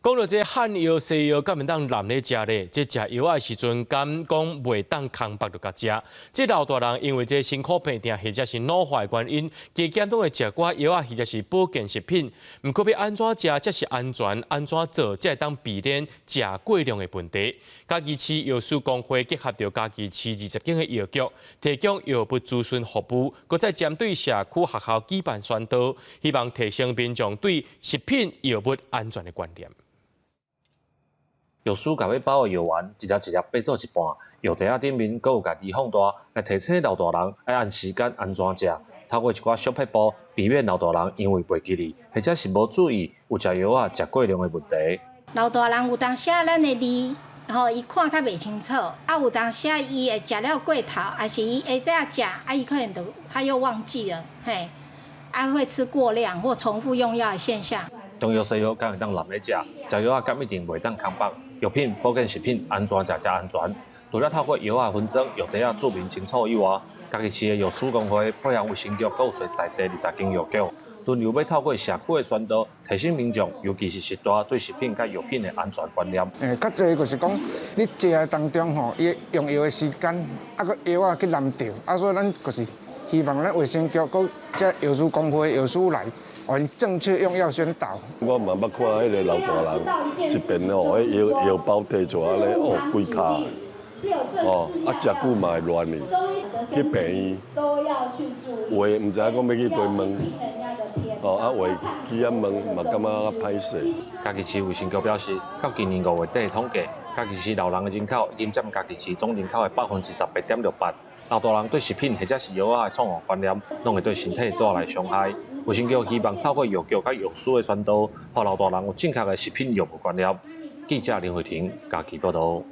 講到這漢藥西藥，敢會當濫咧食咧？這食藥仔的時陣，敢講袂當空腹就共食？這老大人因為這身軀病痛或者是老化的原因，加減攏會食寡藥仔或者是保健食品。毋過欲按怎食才是安全？按怎做才會當避免食過量的問題？嘉義市藥師公會結合著嘉義市20間的藥局，提供藥物諮詢服務，閣再針對社區學校舉辦宣導，希望提升民眾對食品藥物安全的觀念。藥師共欲包的藥丸，一粒一粒掰做一半，藥袋仔頂面閣有家己放大，來提醒老大人愛按時間按怎食。透過一寡小撇步，避免老大人因為袂記得，或者是無注意有食藥仔食過量的問題。老大人有當時咱的字，吼，伊看較袂清楚，啊，有當時伊會食了過頭，抑是伊會這樣食，啊，伊可能就他又忘記了，嘿，啊，會吃過量或重複用藥的現象。中藥西藥敢會當濫咧食？食藥仔敢一定袂當空腹？藥品、保健食品按怎食才安全？除了透過藥仔分裝、藥袋仔註明清楚以外，嘉義市的藥師公會配合衛生局，閣有揣在地20間藥局，輪流欲透過社區的宣導，提醒民眾，尤其是序大對食品佮藥品的安全觀念。較濟就是講，你食的當中吼，伊用藥的時間，啊，閣藥仔去濫著，啊，所以咱就是希望咱衛生局閣這藥師公會藥師來。按正確用藥宣導。我嘛捌看彼个老大人，一邊吼，彼藥藥包提出來咧，哦，規跤，哦，啊，食久嘛會亂去，去病院，有的毋知影講欲去佗問，哦，啊，有的去遐問嘛感覺較歹勢。嘉義市衛生局表示，到今年5月底的統計，嘉義市老人的人口已經佔嘉義市總人口的18.68%。老大人對食品或者是藥仔的錯誤觀念，攏會對身體帶來傷害。衛生局希望透過藥局佮藥師的宣導，予老大人有正確的食品藥物觀念。記者林慧婷嘉義報導。